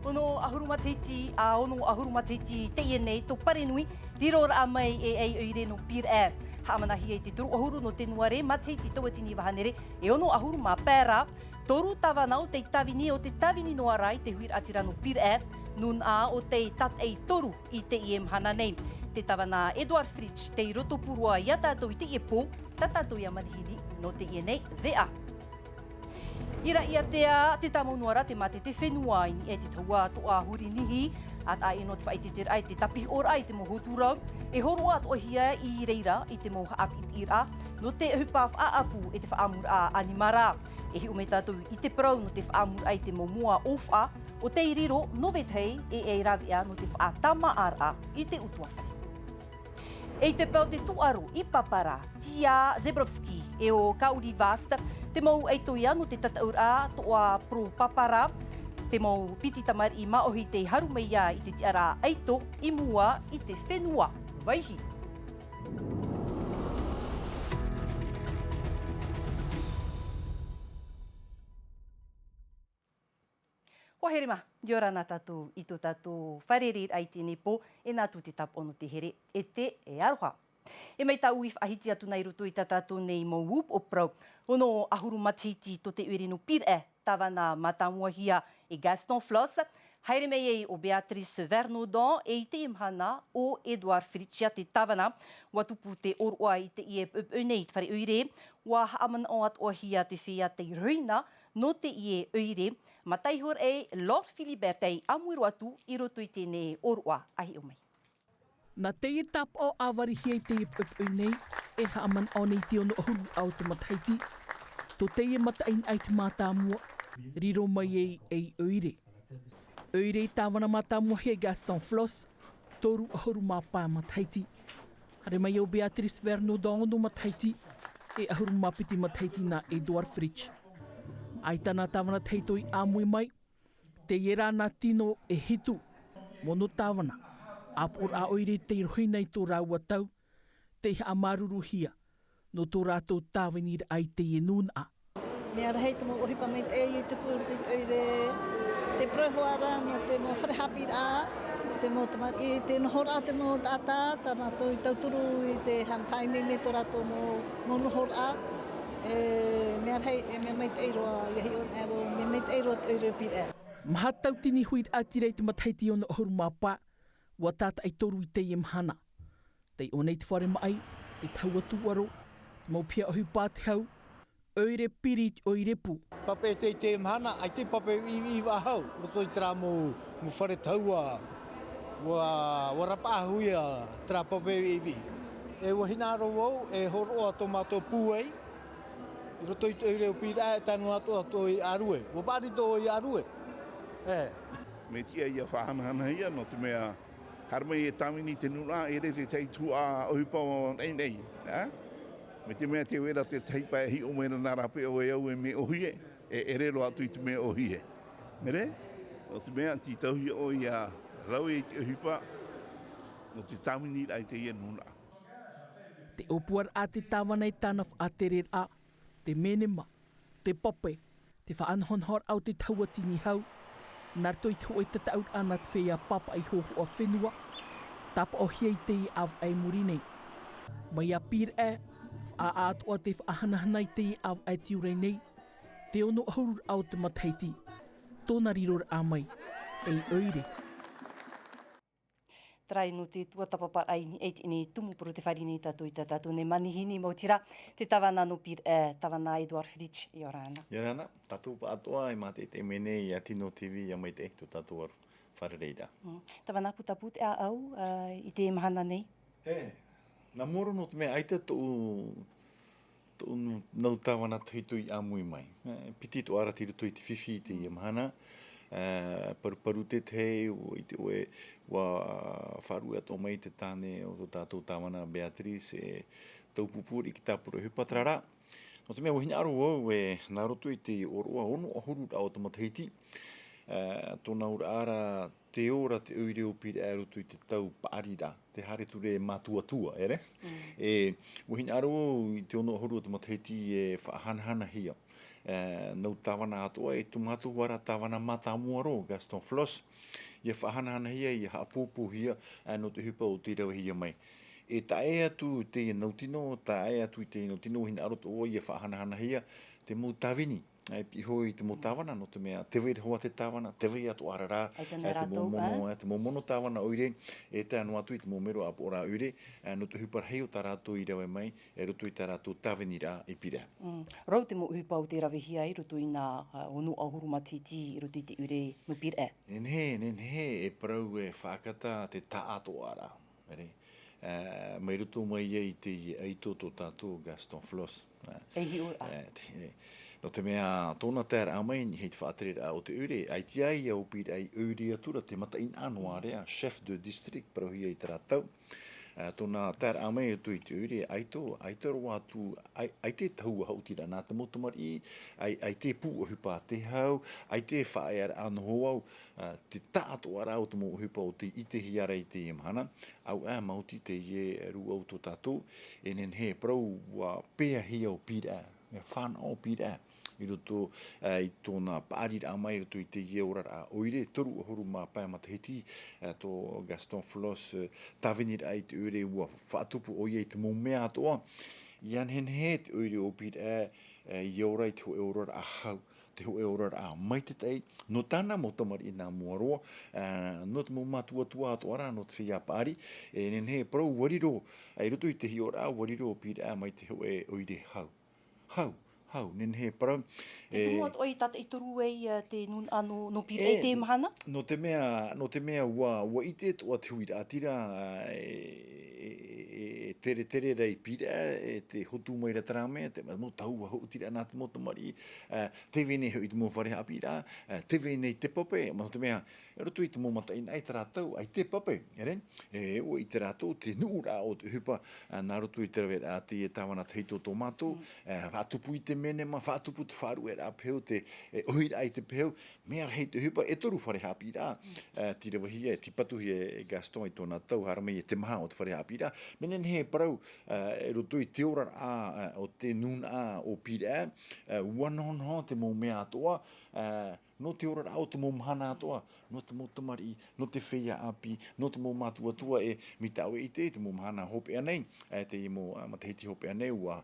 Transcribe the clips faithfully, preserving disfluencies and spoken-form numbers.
Ono ʻahuru matahiti, ā, ono ʻahuru matahiti teie nei, tō Parenui, riro raʻa mai e ʻaiʻoire nō Pīraʻe. Haʻamanahia i te toru ʻahuru nō Tenuare, matahiti tauatini iva hānere e ono ʻahuru mā pae ra. Toru tāvana o tei tāvini, o tei tāvini noa ra i te huiraʻatira nō Pīraʻe, nūnaʻa o tei tātaʻi toru i teie mahana nei. Te tāvana Edouard Fritch, tei rotopū roa ia tātou i teie pō, tā tātou ia manihini nō teie nei veʻa. I Raʻiātea, tē tāmau noa ra te mate te fenua i niʻa i te tahua toʻa huri nihi, ʻa taʻa ʻino te faʻaʻiteʻiteraʻa i te tāpihoʻoraʻa i te mau hotu rau, e hōroʻa atoʻahia i reira i te mau haʻapiʻipiʻiraʻa nō te ʻohipa faʻaʻapu e te faʻaʻamuraʻa ʻanimara. E hiʻo mai tātou i te parau nō te faʻaʻamuraʻa i te mau moa ʻōfaʻa, o tei riro nō vetahi e, e rāveʻa nō te faʻatāmāʻaraʻa i te ʻutuāfare. E i te pae o te tūʻaro i Papara, Tia Zebrowski e ʻo Kaori Vast, te mau ʻaito ia nō te tataʻuraʻa toʻa Pro Papara, te mau piti tamariʻi māʻohi tei haru mai ia i te tiʻaraʻa ʻaito i mua i te fenua vaihi. Hoa here mā, ʻia ora na tātou i tō tātou fārereiraʻa i teie nei pō, e nā atu te tāpaʻo nō te here, e te, e aroha. E mai tāʻu i faʻahiti atu na i roto i tā tātou nei mau upoʻo parau. Ono ʻahuru matahiti tō te ʻoire nō Pīraʻe, tāvana mātāmuahia e Gaston Flosse, haere mai ai ʻo Béatrice Vernaudon, e i teie mahana ʻo Edouard Fritch ia te tāvana. ʻUa tupu te ʻōroʻa i teie poʻipoʻi nei i te fare ʻoire, ʻua haʻamanaʻo atoʻahia te feiā tei rohi na nō teie ʻoire, mā taihoraʻa Laure Philibert tei ʻāmui roa atu i roto i teie ʻōroʻa. ʻA hiʻo mai. Nā teie tāpaʻo ʻāvarihia i teie poʻipoʻi nei, e haʻamanaʻo nei te ono ʻahuru o te matahiti, tō teie mataʻeinaʻa i te mātāmua, riro mai ai ei ʻoire. ʻOire i tāvana mātāmuahia e Gaston Flosse, toru ʻahuru mā pae matahiti. Haere mai ʻo Béatrice Vernaudon, ono matahiti, e ʻahuru mā piti matahiti nā Edouard Fritch. ʻAita nā tāvana tahito i ʻāmui mai, teie rā nā tino e hitu, mono tāvana, ʻāpoʻoraʻa ʻoire tei rohi na i tō rāua tau, tei haʻamāuruuruhia nō tō rātou tāviniraʻa i teie nūnaʻa. Mea rahi te mau ʻohipa maitaʻi i tupu i te ʻoire, te parau hoʻi ra nō te mau fare haʻapiʻiraʻa, te mau tamariʻi, te nohoraʻa, te mau taʻata, tā mātou i tauturu i te ha-, faʻaineine tō rātou mau, mau nohoraʻa. E mea rahi, e mea maitaʻi roa, ʻia hiʻo ana vau, mea maitaʻi roa te ʻoire o Pīraʻe. Maha tauatini huiraʻatira i te matahiti ono ʻahuru mā pae, ʻua tātaʻi toru i teie mahana. Tei ʻō nei te fare maʻi, te tahua tūʻaro, te mau piha ʻohipa te hau, ʻoire piri i te ʻoire pū. Pape tei te mahana, ʻaita e pape ʻiʻi faʻahou, roto i terā mau, mau fare tahua, ʻua, ʻua rapaʻahuia terā pape ʻiʻi. E ʻua hinaʻaro vau, e hōroʻa tō mātou pūai, i roto i te ʻoire o Pīraʻe, e tae noa atu atoʻa i ʻĀrue. ʻUa paʻari tō i ʻĀrue. E. Mea tiʻa ʻia faʻahanahanahia, nō te mea, haere mai e tāvini te nūnaʻa, e ʻere te tahi tuhaʻa ʻohipa naʻinaʻi, ā? Mai te mea tē vai ra te tahi pae e hiʻo mai ra nā rāpae ʻoe au e mea ʻōhie, e ʻere roa atu i te mea ʻōhie. Mea rē, nō te mea tītauhia ʻoe ʻia rave i te ʻohipa, nō te tāviniraʻa i teie nūnaʻa. Te ʻōpuaraʻa a te tāvana e tāna faʻatereraʻa, te menema, te pape, te faʻanahonahoraʻa o te tahua tini hau, nā roto i te hōʻē tataʻuraʻa nā te feiā pāpaʻi hōhoʻa fenua, tāpaʻohia i teie ʻāvaʻe i muri nei. Mai iā Pīraʻe, faʻaʻā atoʻa te faʻahanahana i teie ʻāvaʻe tiurai nei, te ono ʻahuru o te matahiti, tōna riroraʻa mai, ei ʻoire. Terā ïa nō te tuatāpaparaʻa i niʻa i teie nei tumu parau tē fāriʻi nei tātou i tā tātou nei manihini, maoti rā, te tāvana nō Pīraʻe, e, tāvana Edouard Fritch, ʻia ora na. ʻIa ora na, tātou pāʻatoʻa e mātaʻitaʻi mai nei iā Tino TV, ʻia maitaʻi tō tātou fārereiraʻa. Mm. Tāvana, putapū te ʻāʻau, ā, i te mahana nei? E, nā mua roa nō te mea ʻaita tōʻu tōʻu nau tāvana tahito i ʻāmui mai. E, piti atoʻa ra tei roto i te fifi i teie mahana. E, paruparu te tahi, ʻua ʻite ʻoe, ʻua faʻaruʻe atoʻa mai te tāne o tō tātou tāvana Béatrice, e taupupū riʻi i te tāpura ʻohipa, terā rā. Nō te mea ʻua hinaʻaro vau, e, nā roto i te ʻōroʻa ono ʻahuru o te matahiti, e, tōna auraʻa ra, Te ora te ʻoire o Pīraʻe i roto i te tau paʻari ra, te haere ture mātuatua, ʻere? Mm. E, ʻua hinaʻaro au i te ono ʻahuru o te matahiti e faʻahanahanahia, e, nau tāvana atoʻa, e tō mātou ʻaore rā tāvana mātāmua roa, Gaston Flosse, ʻia faʻahanahanahia, ʻia haʻapōpōhia, e, nō te ʻohipa o tei ravehia mai. E tae atu i teie nau tino, tae atu i teie nau tino, ʻua hinaʻaro atoʻa ʻia faʻahanahanahia, te mau tāvini, e, piʻi iho i te mau tāvana, nō te mea, tē vai ra hoʻi te tāvana, tē vai atoʻa ra, ʻaita nei e, te mau rātou, mono, e? E, te mau mono tāvana ʻoire, e tae noa atu i te mau mero ʻāpoʻoraʻa ʻoire, e, nō te ʻohipa rahi o tā rātou i rave mai, e, i roto i tā rātou tāviniraʻa i Pīraʻe. Mm. Rau te mau ʻohipa o tei ravehia i roto i nā, a, ono ʻahuru matahiti i roto i te ʻoire nō Pīraʻe. Nehenehe, nehenehe, e parau e faʻakata te taʻatoʻaraʻa. Ere, e, mai roto mai ai te ʻaito tō tātou Gaston Flosse. E, e hiʻo, a. E, te, e, nō te mea, tōna taeraʻa mai, i niʻa i te faʻatereraʻa o te ʻoire, ʻaita ia ʻōpīraʻa i ʻoire atu ra te mataʻeinaʻa noa ra, chef de district, parauhia i terā tau. E, tōna taeraʻa mai i roto i te ʻoire, ʻaita, ʻaita roa atu, ʻai-, ʻaita e tahua haʻutiraʻa nā te mau tamariʻi, ʻai-, ʻaita e pū ʻohipa te hau, ʻaita e faʻaearaʻa noa hou, a, te taʻatoʻaraʻa o te mau ʻohipa o tei ʻitehia ra i teie mahana, ʻauaʻe maoti teie rūʻau tō tātou, e nehenehe e parau ʻua peʻahia ʻo Pīraʻe, e fānaʻo ʻo Pīraʻe, i roto, e, i tōna paʻariraʻa mai i roto i teie oraraʻa ʻoire, toru ʻahuru mā pae matahiti, e, tō Gaston Flosse, e, tāviniraʻa i te ʻoire ʻua faʻatupu ʻoia i te mau mea atoʻa, ʻia nehenehe te ʻoire o Pīraʻe, e, ʻia ora i te hōʻē oraraʻa hau, te hōʻē oraraʻa maitaʻi, nō tāna mau tamariʻi nā mua roa, e, nō te mau mātuatua atoʻa ra, nō te feiā paʻari, e nehenehe e parau ʻua riro, e, i roto i te hiʻoraʻa, ʻua riro ʻo Pīraʻe mai te hōʻē ʻoire hau. Hau, hau, nehenehe e parau. E tumu atoʻa i tātaʻitoru ai, e, te nūnaʻa nō, nō Pīraʻe i teie mahana? Nō te mea, nō te mea ʻua, ʻua ʻite atoʻa te huiraʻatira, e, e, e, e tere, tere ra i Pīraʻe, e tē hotu mai ra terā mea, te mau tahua haʻutiraʻa nā te mau tamariʻi, e, tē vai nei hoʻi te mau fare haʻapiʻiraʻa, e, tē vai nei te pape, mā te mea, i roto i te mau mataʻeinaʻa i terā tau, ʻaita e pape, ʻere? E, ʻua ʻite rātou te nuʻuraʻa o te ʻohipa, e, nā roto i te raveraʻa a teie tāvana tahito tō mātou, e, faʻatupu i te menema, faʻatupu te faʻaruʻeraʻa pehu, te, e, ʻohiraʻa i te pehu, mea rahi te ʻohipa, e toru fare haʻapiʻiraʻa, e, tei ravehia, e, tei patuhia e Gaston i tōna tau, haere mai e te maha o te fare haʻapiʻiraʻa. Mea nehenehe e parau, e, i roto i te oraraʻa, e, o te nūnaʻa o Pīraʻe, e, ʻua nohonoho te mau mea atoʻa, e, nō te oraraʻa o te mau mahana atoʻa, nō te mau tamariʻi, nō te feiā ʻāpī, nō te mau mātuatua, e, mai tāʻu e ʻite i te mau mahana hopeʻa nei, e, teie mau, a, matahiti hopeʻa nei, ʻua,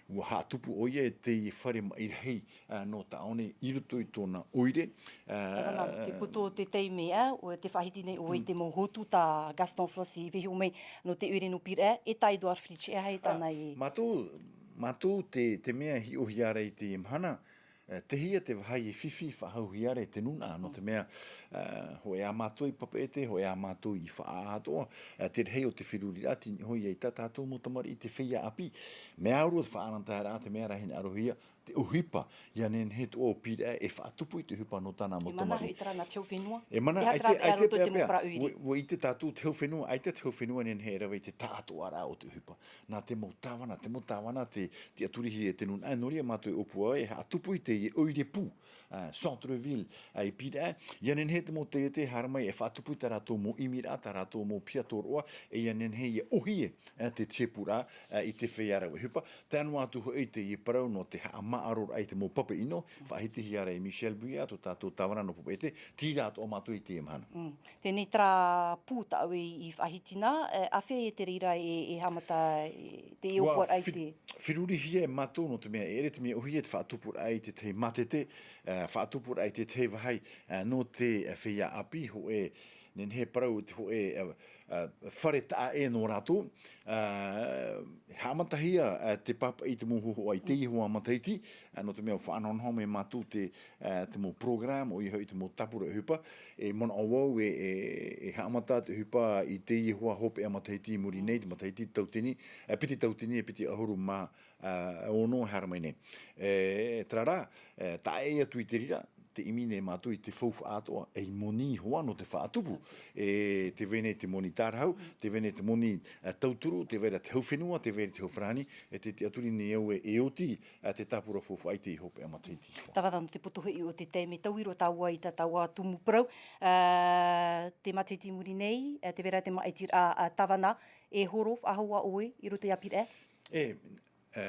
ʻua haʻatupu ʻoia i te fare maʻi rahi, a, nō Taʻone i roto i tōna ʻoire. A, Tāvana, te poto o te taime, a, ʻo te faʻahiti nei ʻoe i te mau hotu tā Gaston Flosse i vaiiho mai nō te ʻoire nō Pīraʻe, e tā Édouard Fritch, e aha tāna e? Mātou, mātou te, te mea e hiʻohia ra i teie mahana, e, tei hea te vāhi e fifi faʻahauhia ra e te nūnaʻa, nō te mea, e, hōʻē ā mātou i papeʻete, hōʻē ā mātou i faʻaʻā atoʻa, e, te rahi o te feruriraʻa, tei niʻa hoʻi ia i tā tātou mau tamariʻi te feiā ʻāpī. Mea au roa te faʻaʻanaʻanataeraʻa, te mea ra e hinaʻarohia, te ʻohipa, ʻia nehenehe atoʻa ʻo Pīraʻe e faʻatupu i te ʻohipa nō tāna mau tamariʻi. E mana hoʻi terā nā te hau fenua? E mana, ʻaita, ʻaita e peʻapeʻa. ʻUa, ʻua ʻite tātou te hau fenua, ʻaita te hau fenua e nehenehe e rave i te taʻatoʻaraʻa o te ʻohipa. Nā te mau tāvana, te mau tāvana, te, te tiʻaturihia e te nūnaʻa, nō reira mātou e ʻōpua ai, e haʻatupu i teie ʻoire pū, a, centre-ville, a, i Pīraʻe, ʻia nehenehe te mau taiete e haere mai e faʻatupu i tā rātou mau ʻimiraʻa, tā rātou mau piha tōroʻa, e ʻia nehenehe ʻia ʻōhie, a, te tiepuraʻa, a, i te feiā rave ʻohipa. Tae noa atu hoʻi i teie parau nō te haʻamāʻaroraʻa i te mau pape ʻino, faʻahitihia ra e Michel Bouillard, tō tātou tāvana nō papeʻete, terā atoʻa mātou i teie mahana. Mm. Teie terā pū tā ʻoe i faʻahiti na, e, āfea e te reira e, e haʻamata, e, te ʻōpuaraʻa i te. Ferurihia e mātou nō te mea, e ʻere te mea ʻōhie te faʻatupuraʻa i te tahi mātete, e, faʻatupuraʻa i te tahi vāhi, e, nō te, e, feiā ʻāpī, hōʻē, nehenehe e parau te hōʻē, e, e, fare taʻa ʻē nō rātou, e, haʻamatahia, e, te pāpaʻi i te mau hōhoʻa i teie hoʻi matahiti, e, nō te mea ʻua faʻanahonaho mai mātou te, e, te mau programme, ʻoia hoʻi te mau tāpura ʻohipa, e manaʻo vau e, e, e haʻamata te ʻohipa i teie hoʻi hopeʻa matahiti i muri nei, te matahiti tauatini, e, piti tauatini, e piti ʻahuru mā, e, ono e haere mai nei. E, terā rā, e, taʻa ʻē atu i te reira, te ʻimi nei mātou i te faufaʻa atoʻa, ei moni hoʻi nō te faʻatupu. E tē vai nei te moni tārahu, tē vai nei te moni, ā, tauturu, tē vai ra te hau fenua, tē vai ra te hau farāni, e te tiʻaturi nei au e, e oti, ā, te tāpura faufaʻa i te hopeʻa matahiti hoʻi. Tāvana nō te poto hoʻi o te taime, taui roa tāua i tā tāua tumu parau, ā, te matahiti i muri nei, ā, tē vai ra te māʻitiraʻa, ā, tāvana, e horo faʻahou ʻoe i roto i te ʻāpīraʻa? E, ā,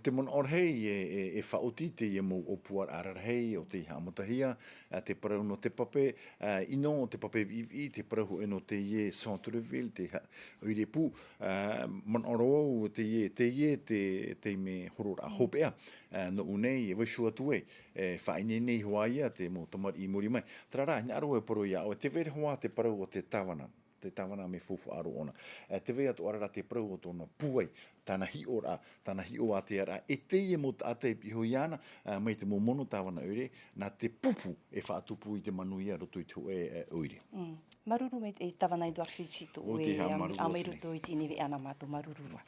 te manaʻo rahi, e, e, e faʻaoti teie mau ʻōpuaraʻa rarahi o tei haʻamatahia, ā, te parau nō te pape, ā, ʻino, te pape viʻiviʻi, te parau hoʻi nō teie centre-ville, te ha-, ʻoire pū, ā, manaʻo roa au teie, teie te, te mea hororaʻa hopeʻa, ā, nōʻu nei, e vaiiho atu ai, e faʻaineine hoʻi ia te mau tamariʻi i muri mai. Terā rā, hinaʻaro e parau iā ʻoe, tē vai ra hoʻi te parau o te tāvana, te tāvana mea faufaʻa roa ʻōna. E tē vai atoʻa ra te parau o tōna pūai, tāna hiʻoraʻa, tāna hiʻo ātea ra, e teie mau taʻata e piʻi iāna, ā, mai te mau mono tāvana ʻoire, nā te pupu e faʻatupu i te manuia roto i te hōʻē, e, ʻoire. Mm. Māuruuru maitaʻi tāvana Edouard Fritchie, tō ʻoe haʻamāuruuru atu nei. Ā, mai roto i teie nei veʻa nā mātou, māuruuru roa.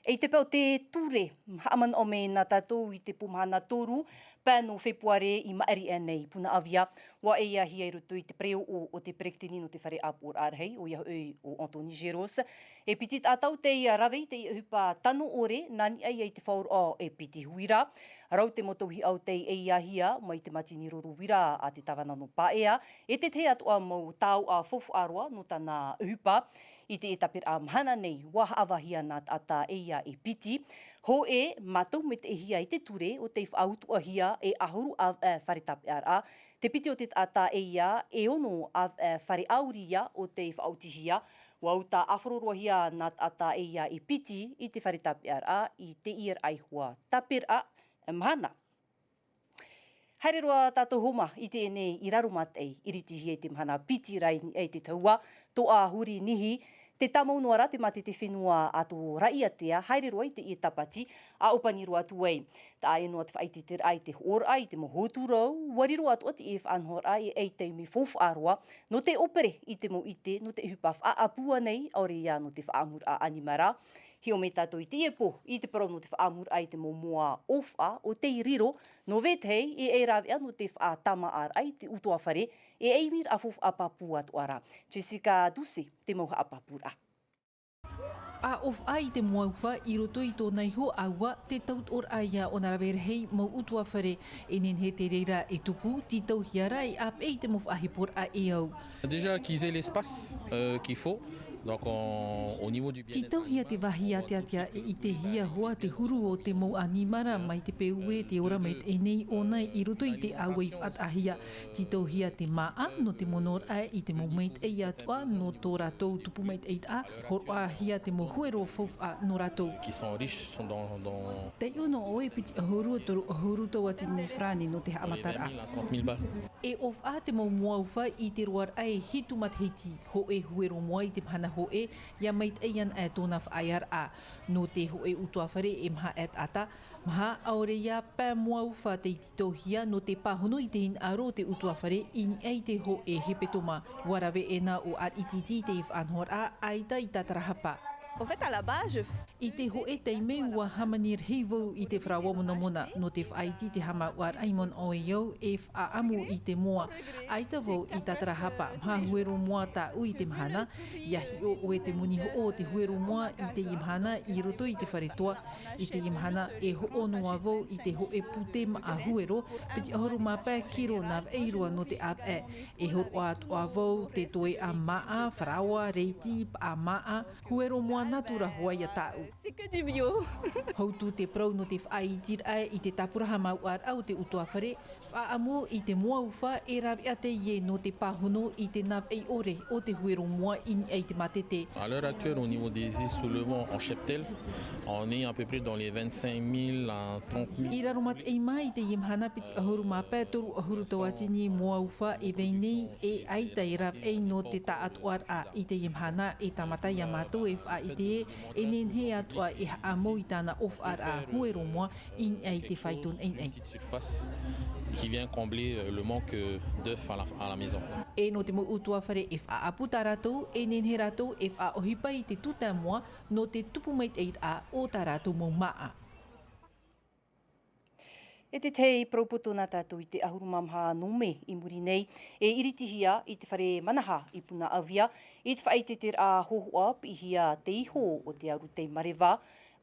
I te pae o te ture, haʻamanaʻo mai na tātou i te pū mahana toru, pae nō Fepuare i maʻiri aʻe nei, Punaʻauia, ʻua ʻeiahia i roto i te pereoʻo o te peretiteni nō te fare ʻāpoʻoraʻa rahi, ʻoia hoʻi ʻo Anthony Géros, e piti taʻata tei rave i te ʻohipa tano ʻore, nā niʻa i te faʻaroʻo e piti huira, rau te mau tauihaʻa tei ʻeiahia, mai te mātini roro uira a te tāvana nō Paea, e te tahi atoʻa mau taoʻa faufaʻa roa nō tāna ʻohipa. I te tāperaʻa mahana nei, ʻua haʻavāhia nā taʻata e ia e piti. Hōʻē, mātau maitaʻihia i te ture ʻo tei faʻautuʻahia e ʻahuru ʻāvaʻe fare tāpeʻaraʻa. Te piti o te taʻata e ia, e ono ʻāvaʻe fare ʻauri ia ʻo tei faʻaotihia. ʻUa uta ʻāfaro roa hia nā taʻata e ia e piti i te fare tāpeʻaraʻa i teie ra ihoa tāperaʻa mahana. Haere roa tātou homa i teie nei i Raromataʻi, i ʻiritihia i te mahana piti ra i niʻa i te tahua, toʻa huri nihi, tē tāmau noa ra te mātete fenua atoʻa ra ia tea, haere roa i teie tāpati, ʻa ʻōpani roa atu ai. Taʻa ʻē noa te faʻaʻiteraʻa i te hoʻoraʻa i te mau hōtūrau, ʻua riro atoʻa teie faʻanahoraʻa e ʻaita i mea faufaʻa roa, nō te ʻōpere i te mau ʻite, nō te ʻohipa faʻaʻapu ānei, ʻaore ia nō te faʻaʻamuraʻa ʻanimara. Hiʻo mai tātou i teie pō, i te parau nō te faʻaʻamuraʻa i te mau moa ʻōfaʻa ʻo tei riro, nō vetahi, e ʻaita rāveʻa nō te faʻatāmāʻaraʻa i te ʻutuāfare, e ʻimiraʻa faufaʻa pāpū atoʻa ra. Jessica Duce, te mau haʻapāpūraʻa. ʻA ʻōfaʻa i te moa ʻufa i roto i tōna iho ʻāua, te tautoʻoraʻa ia ʻōna rave rahi mau ʻutuāfare, e nehenehe te reira e tupu, tītauhia ra e ʻāpeʻe i te mau faʻaheporaʻa e au. Déjà qu'ils aient l'espace, euh, qu'il faut. Donc, on, au niveau du bien-être animal, on voit tout ce que, euh, les animaux peuvent faire. Tītauhia te vāhi āteatea e ʻitehia hoʻi te huru o te mau ʻanimara mai te peu e tē ora maitaʻi nei ʻōna i roto i te ʻāua i faʻataʻahia. Tītauhia te māʻa nō te monoraʻa i te mau maitaʻi atoʻa nō tō rātou tupu maitaʻiraʻa, hōroʻahia te mau huero faufaʻa nō rātou. Qui sont riches, sont dans, dans... Taiʻo nō ʻoe e piti ʻahuru, toru ʻahuru tauatini farāni nō te haʻamataraʻa. Dans les vingt mille à trente mille balles. E ʻōfaʻa te mau moa ʻufa i te roaraʻa e hitu matahiti, hōʻē huero moa i te mahana hōʻē, ʻia maitaʻi ana tōna faʻaearaʻa. Nō te hōʻē ʻutuāfare e maha e taʻata, maha ʻaore ia pae moa ʻufa tei tītauhia nō te pāhono i te hinaʻaro o te ʻutuāfare i niʻa i te hōʻē hepetoma. ʻUa rave ʻē na ʻo ʻAriʻitiiti i te faʻanahoraʻa ʻaita i tātarahapa. En fait, à la base, je f-, I te hōʻē taime ʻua hāmani rahi vau i te faraoa monamona, nō te faʻaiti i te haʻamāuʻaraʻa i manaʻo e au e faʻaʻamu i te moa. ʻAita vau i tātarahapa, maha huero moa tāʻu i te mahana, ʻia hiʻo ʻoe te moni hoʻo o te huero moa i teie mahana i roto i te fare toa, i teie mahana e hoʻo noa vau i te hōʻē pūtē māʻa huero, piti ʻahuru mā pae kiro nā vaʻi roa nō te ʻāvaʻe. E hōroʻa atoʻa vau te toeʻa māʻa, faraoa, reiti, paʻa māʻa, huero moa nātura hoʻi ia tāʻu. C'est que du bio. Hautū te parau nō te faʻaitiraʻa i te tāpura haʻamāuʻaraʻa o te ʻutuāfare, faʻaʻamu i te moa ʻufa e rāveʻa teie nō te pāhono i te nāvaʻi ʻore o te huero moa i niʻa i te mātete. À l'heure actuelle, au niveau des îles sous le vent en cheptel, on est à peu près dans les vingt-cinq mille à trente mille. I Raromataʻi mā i teie mahana piti ʻahuru mā pae, toru ʻahuru tauatini moa ʻufa e vai nei, e ʻaita e rāveʻa nō te taʻatoʻaraʻa. I teie mahana e tāmata ia mātou e faʻaʻite e nehenehe atoʻa e haʻamau i tāna ʻōfaʻaraʻa huero moa i niʻa i te faito naʻinaʻi. Petite surface qui vient combler, euh, le manque, euh, d'œufs à la, à la maison. E nō te mau ʻutuāfare e faʻaʻapu tā rātou, e nehenehe rātou e faʻaʻohipa i te tūtā moa nō te tupu maitaʻiraʻa o tā rātou mau māʻa. E te tahi parau poto nā tātou i te ʻahuru mā maha nō Mē i muri nei, e iritihia i te fare manaha i Punaʻauia, i te faʻaʻite te rā hōhoʻa piʻihia te iho o te aru tei mareva,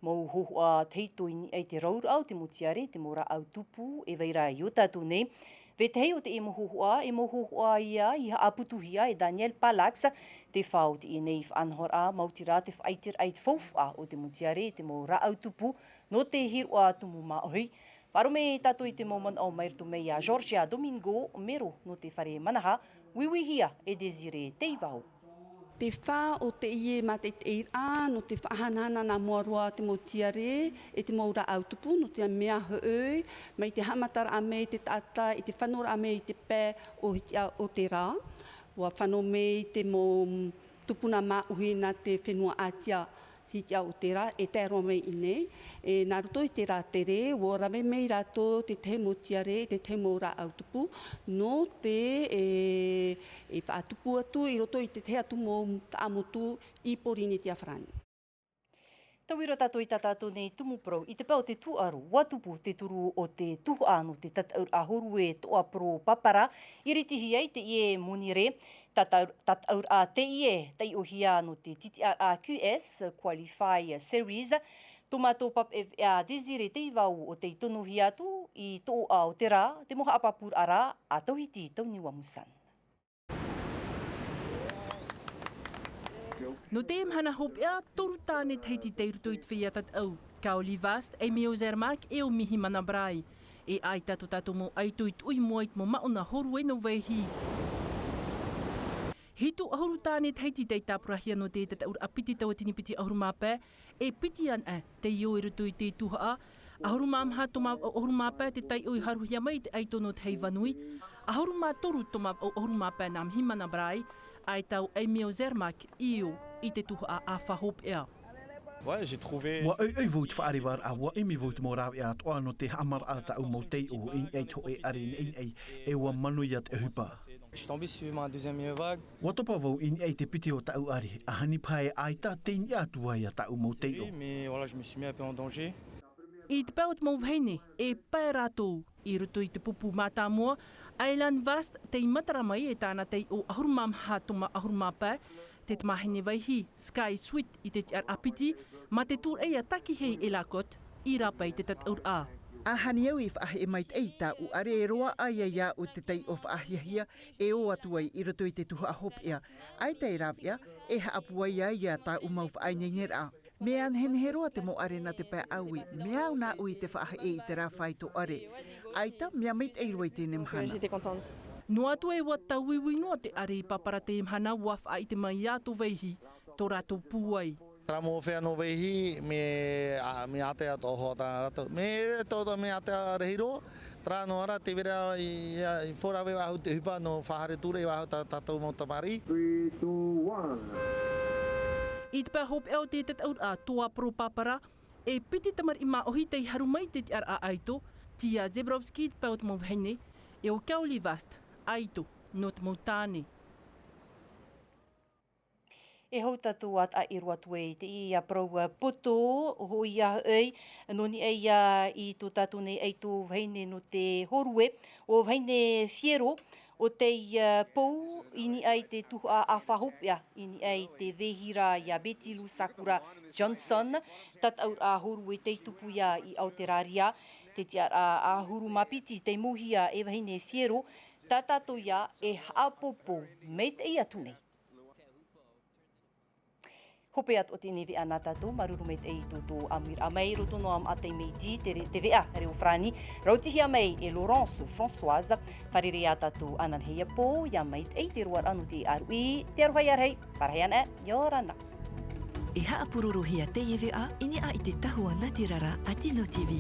mau hōhoʻa tahito i niʻa i te rauraʻa o te mau tiare, te mau rāʻau tupu, e vai ra i ō tātou nei. Vetahi o te mau hōhoʻa, e mau hōhoʻa ia i haʻaputuhia e Daniel Palax, te fā o teie nei faʻanahoraʻa, maoti rā te faʻaʻiteraʻa i te faufaʻa o te mau tiare, te mau rāʻau tupu, nō te hiroʻa tumu māʻohi. Faʻaroʻo mai tātou i te mau manaʻo mai roto mai iā Georgia Domingo Mero nō te fare manaha, uiuihia e Désiré Teivao. Te fā o teie mātaʻitaʻiraʻa nō te faʻahanahana nā mua roa te mau tiare, e te mau rāʻau tupu, nō te mea hoʻi, mai te haʻamataraʻa mai te taʻata, i te fanoraʻa mai i te pae o Hitiʻa o te rā. ʻUa fano mai te mau tupuna māʻohi nā te fenua ʻĀtia, Hitiʻa o te rā, e tae roa mai i nei, e nā roto i te rātere, ʻua rave mai rātou te tahi mau tiare, te tahi mau rāʻau tupu, nō te, e, e faʻatupu atu i roto i te tahi atu mau taʻamotu i Pōrīnetia Farāni. Tauira tātou i tā tātou nei tumu parau, i te pae o te tūʻaro, ʻua tupu te toru o te tuhaʻa nō te tataʻuraʻa hōrue Toʻa Pro Papara, i iritihia i teie monirē, tataʻu-, tataʻuraʻa teie, taiʻohia nō te titiʻaraʻa Q S Qualify Series, tō mātou papaʻi veʻa Désiré Teivao ʻo tei tonohia atu i tō ʻoaʻoa o te rā, te mau haʻapāpūraʻa rā, a Tauhiti Tauniua Musan. Nō te mahana hopeʻa, toru tāne Tahiti tei roto i te feiā tataʻu, Kaoli Vast, Emil Zermatt, e ʻo Mihimana Brai. E ʻaita tō tātou mau ʻaito i tuʻu i mua i te mau māʻona hōrue nō Vaihī. Hitu ʻahuru tāne Tahiti tei tāpurahia nō te tataʻuraʻa piti tauatini piti ʻahuru mā pae, e piti ana te io i roto i te tuhaʻa, ʻahuru mā maha tō mātou ʻahuru mā pae te taiʻo i haruhia mai i te ʻaito nō te heiva nui, ʻahuru mā toru tō mātou ʻahuru mā pae nā Mihimana Brai, ʻaita ʻo Emil Zermatt i io i te tuhaʻa ʻāfa hopeʻa. Ouais, j'ai trouvé. ʻUa ʻoiʻoi vau i te faʻarevaraʻa, ʻua ʻimi vau i te mau rāveʻa atoʻa nō te haʻamaraʻa tāʻu mau taiʻo i niʻa i te hōʻē ʻare i niʻa i niʻa, e ʻua manuia te ʻohipa. Je suis tombé sur ma deuxième vague. ʻUa topa vau i niʻa i te piti o tāʻu ʻare, ʻahani paha e ʻaita tei niʻa atu ai ā tāʻu mau taiʻo. Oui, mais voilà, je me suis mis un peu en danger. I te pae o te mau vahine, e pae rātou i roto i te pupu mātāmua, Ailan Vast tei matara mai e tāna taiʻo ʻahuru mā maha tō mātou ʻahuru mā pae, te tamāhine Vaihī, Sky Sweet i te tiʻaraʻa piti, mā te tūraʻi a Takehei Elacott, i rāpae i te tataʻuraʻa. ʻAhani au i faʻaheʻe maitaʻi i tāʻu ʻare e roaʻa ai iāʻu te taiʻo faʻahiahia e ō atu ai i roto i te tuhaʻa hopeʻa. ʻAita e rāveʻa, e haʻapūai ai iā tāʻu mau faʻaineineraʻa. Mea nehenehe roa te mau ʻare nā te pae ʻāui, mea au nāʻu i te faʻaheʻe i te rāfā i tō ʻare. ʻAita, mea maitaʻi roa i teie mahana. J'étais contente. Noa atu e ʻua tauiui noa te ʻare i Papara teie mahana, ʻua faʻaʻite mai iā tō Vaihī tō rātou pūai. Terā mau feiā nō Vaihī, mea, a, mea ātea tō hoʻi tā rātou. Mea ātea, mea ātea rahi roa. Terā noa rā, tē vai ra i, i, i faʻarave faʻahou te ʻohipa nō faʻahaere tūraʻi faʻahou tā, tātou mau tamariʻi. Three, two, one. I te pae hopeʻa o te tataʻuraʻa Toa Pro Papara, e piti tamariʻi māʻohi tei haru mai i te tiʻaraʻa ʻaito, Tia Zebrowski i te pae o te mau vahine, e ʻo Kaoli Vast, ʻaito, nō te mau tāne. E hou tātou ā taʻa ʻē roa atu ai i teie parau poto, hōʻē hoʻi, nō niʻa ia i tō tātou nei ʻaito vahine nō te hōrue, ʻo Vahine Fiero, ʻo tei, ā, pou i niʻa i te tuhaʻa ʻāfa hopeʻa, i niʻa i te vāhi ra iā Betty Lou Sakura Johnson, tataʻuraʻa hōrue tei tupu ia i Aoteraria, te tiʻaraʻa ʻahuru mā piti tei mauhia e Vahine Fiero, tā tātou ia e haʻapōpou maitaʻi atu nei. Hope atu ʻo teie nei veʻa nā tātou, māuruuru maitaʻi i tō ʻāmuiraʻa mai, roto noa ā maʻa tei Meiti, te re-, te veʻa reo farāni, rautihia mai e Laurence Françoise, fārerei ā tātou ananahi ia pō, ʻia maitaʻi te roaraʻa nō te ʻāruʻi, te aroha ia rahi, pārahi ana, ʻia ora na. E haʻapurorohia teie veʻa i niʻa i te tahua natirara a Tino T V.